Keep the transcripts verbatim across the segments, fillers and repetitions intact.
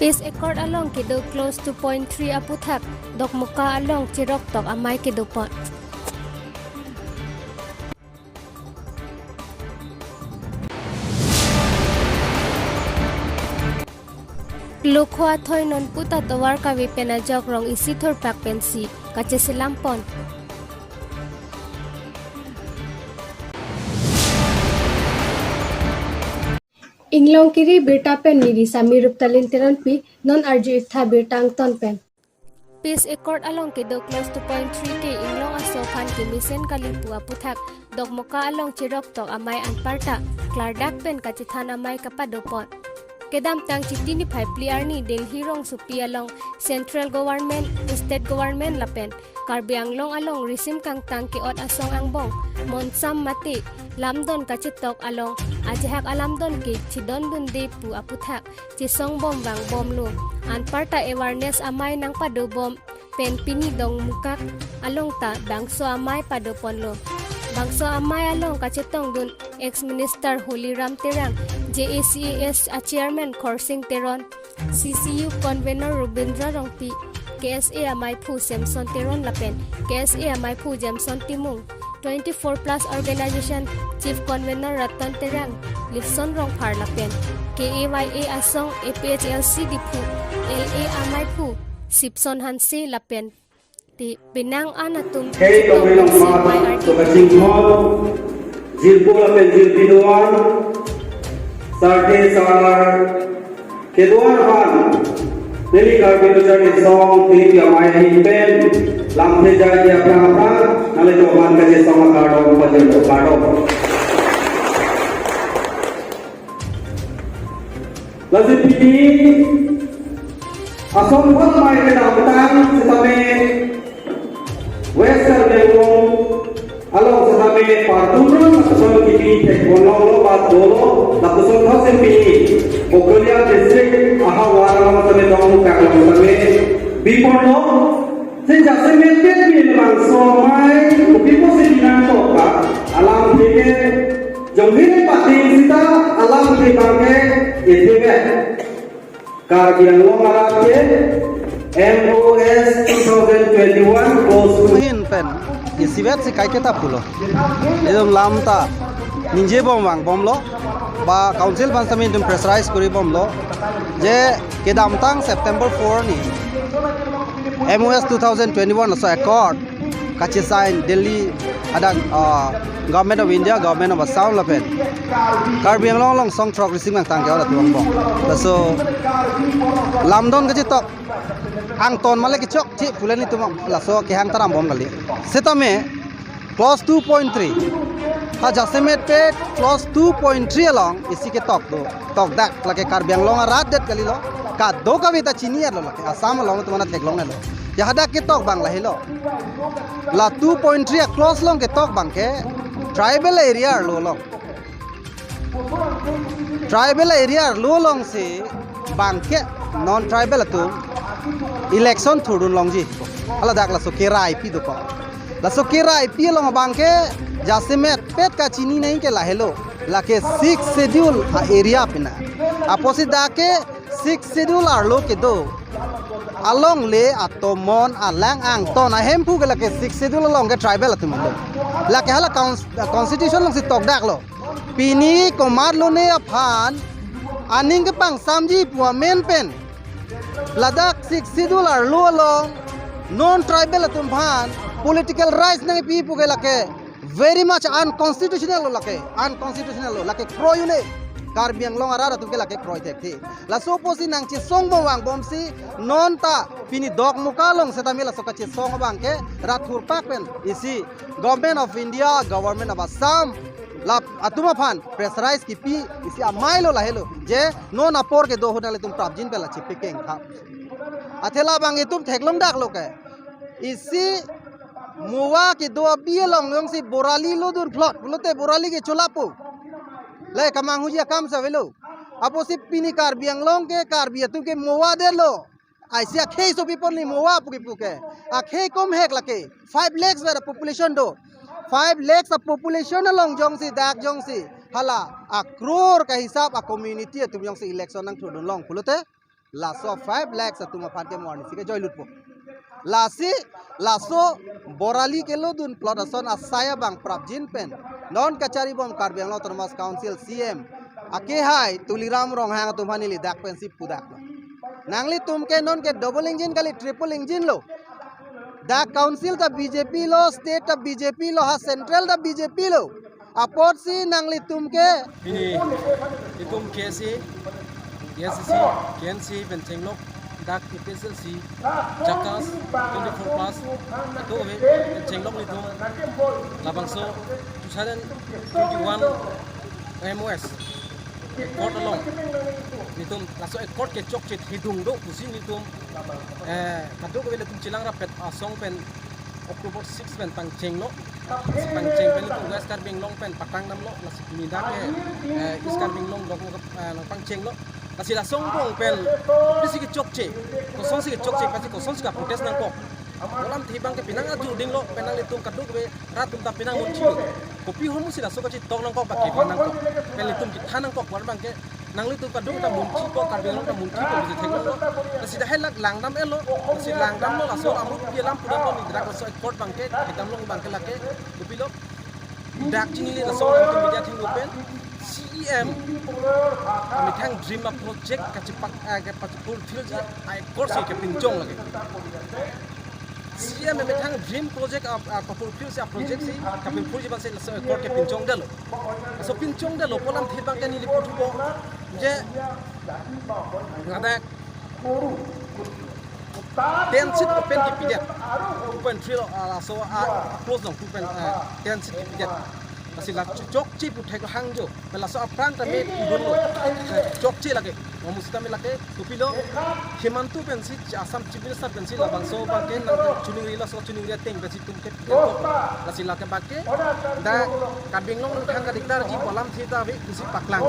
Peace Accord along kedo clause two point three aputhak Dokmoka along cheroktok amei kedopon. Lokho athoi nonputa tovar kave pen ajok rong isi thurpak pensi kacheselampon. Inglong kiri birta pen neli Sami Ruptalin Teronpi, non arju-iktha birta angton pen. Peace Accord along kedo clause two point three ke inglong aso aphan kemesen kali pu aputhak Dokmoka along cheroktok amei anparta klardak pen kachethan amei kapadopon. Kedamtang Chiti niphai phli arni Delhi rongsopi along Central Government, State Government lapen Karbi Anglong along risim kangtang ke-ot asong angbong monsam mate lamdon kachetok along ajahak alamdon ke chedondunde pu aputhak chesong bom vangbomlo. Anparta awareness amei nangpadobom pen pini Dokmoka along ta bangso amei padoponlo. Bangso amei along kachetongdun ex-minister Holiram Terang, J A C A S a-chairman Khorsing Teron, C C U convener Rubindra Rongpi, K S A ameiphu Samson Teron lapen K S A ameiphu Jameson Timung, twenty-four plus organization chief convener Ratan Terang, Lifson Rongphar lapen K A Y A asong A P H L C Diphu, L A ameiphu Sipson Hanse lapen ti penang an atum Hei, chitong tongri long si ma, amei ardi. To kachingthon, jirpo lapen jirpi do-an, sarthe sarlar kedo-an aphan, neli Karbi Lo Charli Asong Philippine Amei ahin pen lamthe jai dia aphrang aphrang, nanglitum aphan kachesong akardom pajirpo, kardom. Lasi pini asonthot amei kedamtang setame West Karbi Anglong along setame partumron ason kipi thekponlonglo ba dolo, lapuson thotsi pini Bokolia district ahavar along setame Dokmoka along setame biponlo. Si jasemet pini labangso amei kopi pusi pinangtokka, alamthe ke jonghin pating sita alamthe abangke ithebe. Karbi Anglong arat ke M O S two thousand twenty-one clause two ahin pen isivet si kaiketa pulo. Itum lam ta ningjebom vangbomlo, ba council aphan setame itum pressurize koribomlo, je kedamtang September four arni M O S two thousand twenty-one laso accord kachesign Delhi adak, ah, Government of India, Government of Assam lapen Karbi Anglong along song throk risim kangtang ke-ot atum angbong. Laso lamdon kachetok angton male kechokche pu le nelitum laso kehang ta rambom kali. Setame clause two point three. Ha jasemet pen clause two point three along isi ketok do. Tokdak lake Karbi Anglong arat det kalilo. Kadokave ta chini-etlo lake. Assam along atum ana theklongnelo. Ya hadak ketok abang lahelo. La two point three a clause along ketok abangke tribal area arlo along. Tribal area arlo alongsi abangke non-tribal atum election thurdun longji. Hala dak laso kerai pi dokok. Laso kerai pi along abangke jasemet pet kachini nangji ke lahelo. Lake Sixth Schedule a-area pina. Apotsi dak ke Sixth Schedule arlo kedo along le atomon alang angton ahemphu ke lake Sixth Schedule along ke tribal atum lo. Lake hala cons-, constitution alongsi tokdaklo. Pini komat lone aphan aning kepangsamji pu amen pen ladak Sixth Schedule arlo along non-tribal atum aphan political rights nangpi pu ke lake very much unconstitutional lo lake, unconstitutional lo, lake kroi un-e. Karbi Anglong arat atum ke lake kroi thekthe. Laso apotsi nangchesong bom vangbomsi non ta pini Dokmoka along setame laso kachesong abangke rat thurpak pen isi Government of India, Government of Assam, lap atum aphan pressurize kipi isi amei lo lahelo. Je non apor kedo ahut nanglitum prapjin pen la chepekeng tha. Athe labang itum theklongdaklo ke. Isi Mowa kedo abi along jongsi Borali lodun phlot pulote Borali ke cholapo. Le kamanghuji akam si avelo. Apotsi pini Karbi Anglong ke Karbi atum ke Mowa detlo. Aisi akhei sopi ponli Mowa pu kipu ke. Akhei komhek lake. Five lakhs ver a-population do. Five lakhs a-population along jongsi dak jongsi hala a-crore kahisap a-community atum jongsi election nangthurdun long pulote laso five lakhs atum aphan ke mo arnisi kejoi lutpo. Lasi laso Borali kelodun plot ason asai abang prapjin pen non kacharibom Karbi Anglong Autonomous Council C M akehai Tuliram Ronghang atum aphan neli dak pensi pudaklo. Nanglitum ke non ke double engine kali, triple engine lo. Dak council ta B J P lo, state ta B J P lo, ha central ta B J P lo. Apotsi nanglitum ke pini itum K S A, K S A C, K N C pen chenglok dak A P H L C, JACAS, twenty-four plus, atobe pen chenglok nelitum labangso two thousand twenty-one M O S accord along nelitum laso accord kechokche thedung do pusi nelitum, eh, kadokave nelitum chelang rapet asong pen October six pen pangchenglo. Pangcheng pen nelitum West Karbi Anglong pen patang damlo, lasi pini dak ke, eh, East Karbi Anglong dok, eh, pangchenglo. Lasi laso angbong pen kopisi kechokche, kosonsi kechokche, pasi kosonsi kaprotest nangkok, pu alamthe abang ke penang ajudinglo, pen nanglitum kadokave rat atum ta penang munchilo. Kopi ahormusi laso kachetok nangkok, ba kevang nangkok, pen nelitum kethan nangkok, pu abang ke nanglitum kadokave ta munchipo, Karbi Anglong ta munchipo pusi theklonglo. Lasi dak hai lak langdam-etlo, lasi langdamlo, laso amut pi alam pudamlo, neli dak laso accord abang ke kedam long abang ke lake kopilo. Dak chini le laso nangtum media thengno pen C E M amethang dream a project kachepak, eh, kapachefulfillji a accord si kepinchong lake. C E M amethang dream project a, a kapufulfillji a project si kapufulfillji abang si laso accord kepinchongdetlo. Laso pinchongdetlo pu alamthe abang ke neli puthupo je ladak ten seat open kepidet, two point three lo, ah, laso, ah, close long two point, ah, ten seat kepidet. Lasi la chokche pu thek hangjo. Pen laso aphrang tame pudunlo, eh, chokche lake. Mo musi tame lake, kopilo, Himanta pensi, Assam Chief Minister pensi labangso abang ke nangchiningri, laso chiningri ateng pensi itum ke pidet. Lasi lake abang ke dak Karbi Anglong nangthang kadiktarji pu alamthe ta ave pusi paklang.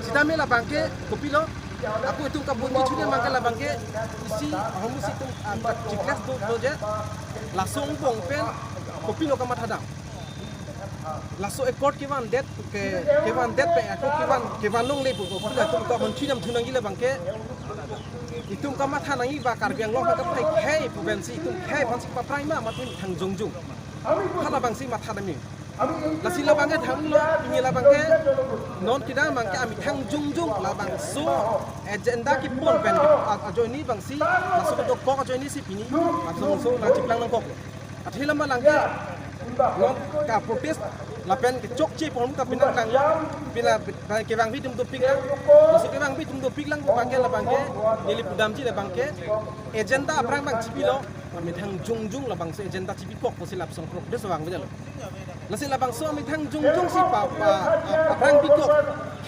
Sitame labang ke kopilo, ako itum kabunji chuni abang ke labang ke isi ahormusi itum, ah, chikles do doje, laso angbong pen kopilo kamathadam. Laso accord kevandet ke, kevandet pen ako kevan, kevan longle pu, pu itum kamunchi damthu nangji labang ke, itum kamatha nangji ba Karbi Anglong aphan kaprek khei pu pensi itum khei aphansi paprai ma, mate methang jongjong. Halabangsi mathadamji. Lasi labang ke thanlo, pini labang ke non kedam abang ke amethang jongjong labangso agenda kepon pen a-, ajoine abangsi, laso kedokok ajoine si pini labangso nangchiplang nangkok. Athe alam abang ke non kaprotest lapen kechokche pu ahormu ta penang langlo, pila, pila kevangpi atum dopiklang, laso kevangpi atum dopiklang abang ke labang ke neli pudamji labang ke agenda aphrang abang chipilo, amethang jongjong labangso agenda chipikok pusi lapuson protest vangvedetlo. Lasi labangso amethang jongjong si pa, pa, aphrang pikok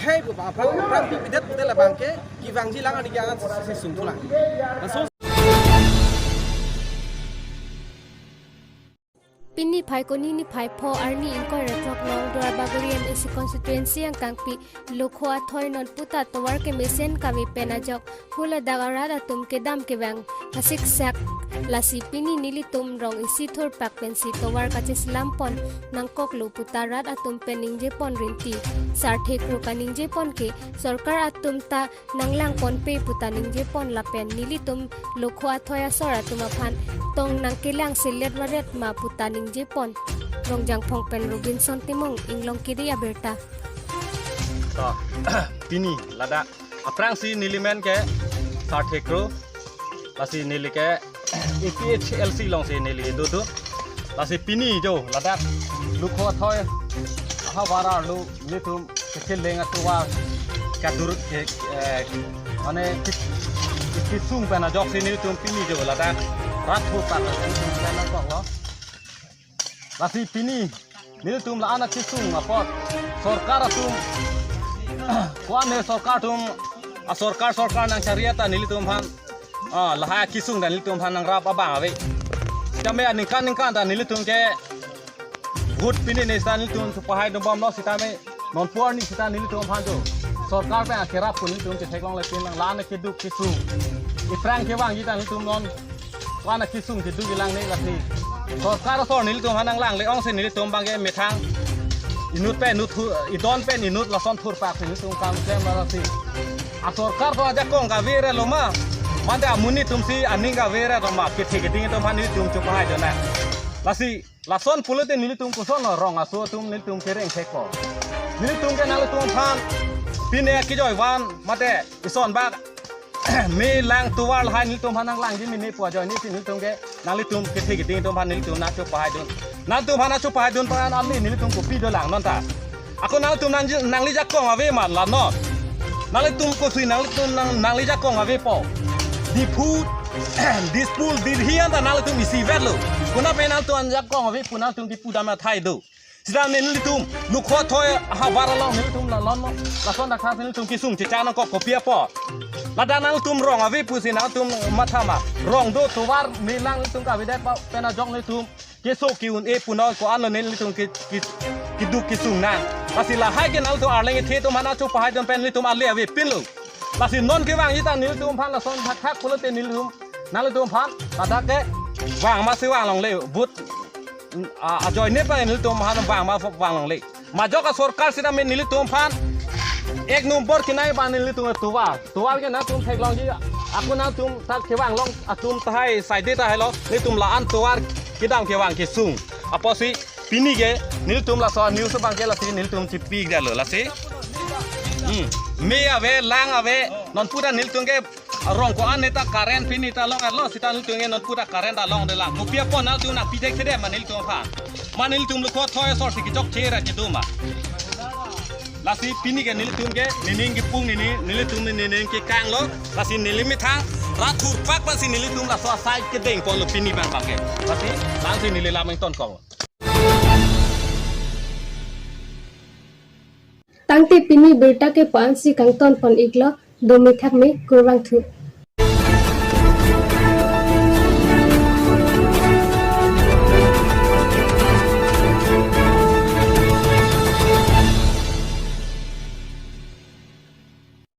khei pu, aphrang, aphrang pipidet pulote labang ke kevangji lang adik angan si, si sungthulang. Laso Pini Phaikuni niphai pho arni ingkoi ra throk along Duarbagori M A C constituency angkangpi Lokho Athoi non puta tovar kemesen kave pen ajok huladak arat atum kedam kevang asiksak. Lasi pini nelitum rong isi thurpak pensi tovar kacheselam pon nangkoklo puta rat atum pen ningjepon rinti. Sarthe kro kaningjepon ke sorkar atum ta nanglangponpe puta ningjepon lapen nelitum Lokho Athoi asor atum aphan tong nangkelang selet varet ma puta ningjepon. Rongjangphong pen Robinson Timung, Inglongkiri abirta. To, pini ladak aphrangsi neli men ke Sarthe Kro, lasi neli ke A P H L C alongsi neli dodun. Lasi pini jo ladak Lokho Athoi ahavar arlo nelitum kecheleng atovar kadur ke, eh, mane ki-, kesung pen ajoksi nelitum pini jo ladak rat thurpak nelitum pen nangkoklo. Lasi pini nelitum la-an akesung apot sorkar atum, ko-an ne sorkar atum, a sorkar, sorkar nangchari ta nelitum aphan, ah, lahai akesung ta nelitum aphan nangrap abang ave. Sitame aningkan ningkan ta nelitum ke vote pini ne sita nelitum chupahai dun bomlo sitame non pu arni sita nelitum aphan jo sorkar pen akerap pu nelitum chetheklongle pin nang la-an akeduk kesung. Iphrang kevangji ta nelitum non la-an akesung keduk kelang ne lasi. Sorkar asor nelitum aphan nanglangle ongsi nelitum abang ke methang inut pen inut thu-, idon pen inut lason thurpak nelitum kam klem lasi. A sorkar to ajakong kavere lo ma. Mate amonit atumsi aning kave ra roma kethe keding atum aphan nelitum chopahai dun nang. Lasi lason pulote nelitum koson lo rong aso atum nelitum kereng thekpo. Nelitum ke nanglitum aphan pine akejoi van mate ison bak me lang tovar lahai nelitum aphan nanglangji mene pu ajoine si nelitum ke nanglitum kethe keding atum aphan nelitum nangchopahai dun. Nangtum aphan nangchopahai dun aphan ale nelitum kopi dolang non ta. Ako nangtum nang, nangli jakong ave ma la non. Nanglitum kosui nanglitum nang, nangli jakong avepo. Diphu, Dispur, Delhi anta nanglitum isivetlo. Konat pen nangtum an jakong ave pu nangtum kipu dam athai do. Sita nelitum lukho thoi ahavar along nelitum la non. Lason dak nelitum kesung chechak nangkok kopi apot. Ladak nangtum rong ave pusi nangtum matha ma. Rong do tovar me lang nelitum kavedet pa pen ajok nelitum keso ke-un-e pu non ko-an lo nelitum ke, ke, keduk kesung nang. Lasi lahai ke nangtum arleng ethe atum aphan nangchopahai dun pen nelitum ale avepinlo. Lasi non kevangji ta nelitum aphan lason thakthak pulote nelitum nanglitum aphan ladak ke vang masi vanglongle but a, ajoine pa nelitum aphan vang ma vanglongle. Majok asorkar sita me nelitum aphan ek nombor kenai ba nelitum tovar. Tovar ke nangtum theklongji ako nangtum ta kevanglong atum tahai saide tahai lo nelitum la-an tovar kedam kevang kesung. Apotsi pini ke nelitum laso news abang ke lasi nelitum chepidetlo lasi. Hmm. Me ave lang ave non puta nelitum ke rong ko-an neta current pini ta long arlo sita nelitum ke non puta current ta longdelang. Kopi apot nangtum nangpidek thedem ma nelitum aphan. Ma nelitum lukho thoi asor si kechokche ra kedo ma. Lasi pini ke nelitum ke nening kepung nini nelitum nening kekanglo. Lasi neli methang rat thurpak pensi nelitum laso asai kedengponlo pini abang abang ke. Lasi langsi neli lam ingtonkoklo. Tangte pini birta ke puan si kangtonpon iklo, dome thakme, kurvangthu.